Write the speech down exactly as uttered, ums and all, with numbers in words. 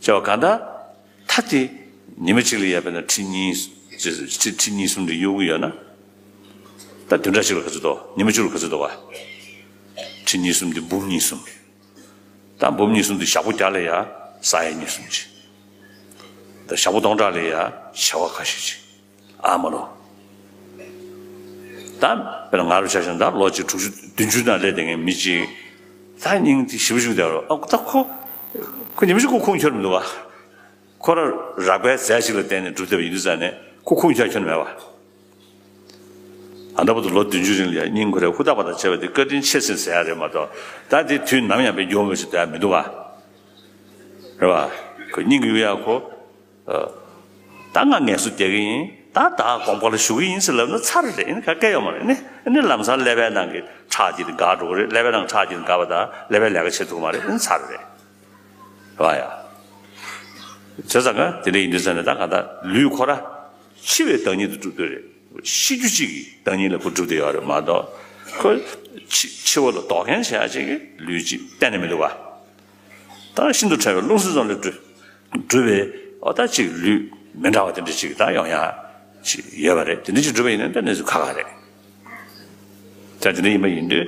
བྱས་པ་གང་ལྟར། ད་དེ་ཉི་མ་གཅིག་ལ་ཡ་དཔེར་ན་ཁྲི་གཉིས། ཁྲི་ཁྲི་གཉིས་གསུམ་དེ་གཡུག་གི་ཡོད་ན། ད་བདུན་ཕྲག་གཅིག་ལ་ག་ཚོད་འདུག་ཉི་མ་བཅུ་ལ་ག་ཚོད་འདུག་བ། ཁྲི་གཉིས་གསུམ་དེ་འབུམ་གཉིས་གསུམ། ད་འབུམ་གཉིས་གསུམ་དེ་ཞག་པོ་བརྒྱ་ལ་ཡ་ས་ཡ་གཉིས་གསུམ་ཅིག་ད་ཞག་པོ་སྟོང་ཕྲག་ལ་ཡ་བྱེ་བ་ཁ་ཤས་ཅིག་ཨ་མ་ལོ། ད་དཔེར་ན་ང་རུ་ཆ་བཞག་ན་ད་ལོ་གཅིག་དྲུག་ཅུ་བདུན་ཅུ་ནང་སླེབས་བསྡད་མཁན་མི་གཅིག་ད་སྙིང་དེ་ཞེ་པོ་ཞིག་བདེ་བ་རེད། ཨ་ད་ཁོ་ཁོ་ཉི་མ་ཞིག་ཁོ་ཁུངས་འཁྱོལ་མི་འདུག་བ། ཁོ་རང་རགས་པའི་རྫས་ཤིག་ལ་བརྟེན་ནས་གྲུབ་བསྡད་པ་ཡིན་དུས་ཙང་ནས་ཁོ་ཁུངས་འཁྱོལ་ཁྱོན་མེད་བ། ཨ་ད་བར་དུ་ལོ་བདུན་ཅུ་རིང་ལ་ཡང་སྙིང་ཁོ་རའི་ཧུར་ཐག་པ་དང་བྱས་པ་དེ་བཀའ་དྲིན་ཆེ་ཟེར་ཟེར་ཡ་རེད་མ་གཏོགས། ད་དེ་དུས་ནམ་ཡང་པའི་འགྱོ་མི་ཞིག་བསྡད་ཡ་མི་འདུག་བ། རེད་བ། ཁོ་སྙིང་གི་ཡུལ་ཡ་ཁོ། ཨ། ད་ང་ངལ་གསོ་རྒྱག་གི་ཡིན། ད་ད་དགོངས་པ་ལ་བཞུགས་གི་ཡིན་ཟེར་ལབ་ན་ཚར་རེད། ཨེ་ནི་ག་གེ་ཡོད་མ་རེད། ཨེ་ནི་ཨེ་ནི་ལམ་སང་ཀླད་པའི་ནང་གི་ཁྲག་དེ་འགག་འགྲོ་གི་རེད། ཀླད་པའི་ནང་ཁྲག་དེ་འགག་པ་དང་ཀླད་པའི་ལས་ཀ་བྱེད་ཐུབ་མ་རེད། ཨེ་ནི་ཚར་རེད། རེད་བ་ཡ། བྱས་ཙང་ག་དེ་འདྲ་ཡིན་དུས་ཙང་ནས་ད་ག་ད་ལུས་ཁོ་ར་འཆི་བའི་བདག་ཉིད་དུ་གྲུབ་འདོད་རེད། ཤི་རྒྱུ་གཅིག་གི་བདག་ཉིད་ལ་ཁོ་གྲུབ་བསྡད་ཡོད་རེད་མ་གཏོགས། ཁོ་འཆི་འཆི་བ་ལ་དོགས་མཁན་བྱེད་ཡ་གཅིག་གི་ལུས་གཅིག་གཏན་ནས་མི་འདུག་བ། ད་ཤིན་ཏུ་ཕྲ་བའི་རླུང་སེམས་ཙམ་ལས་གྲུབ་གྲུབ་པའི་ཨོ་ད་གཅིག་ལུས་མི་འདྲ་བ་དེ་འདྲ་གཅིག་ད་ཡོང་ཡ་གཅིག་ཡོད་པ་རེད། དེ་འདྲ་གཅིག་གྲུབ་པ་ཡིན་ན་ད་གནས་ཚུལ་ཁག་ཁག་རེད། ད་དེ་འདྲ་ཡིན་པ་ཡིན་དུས།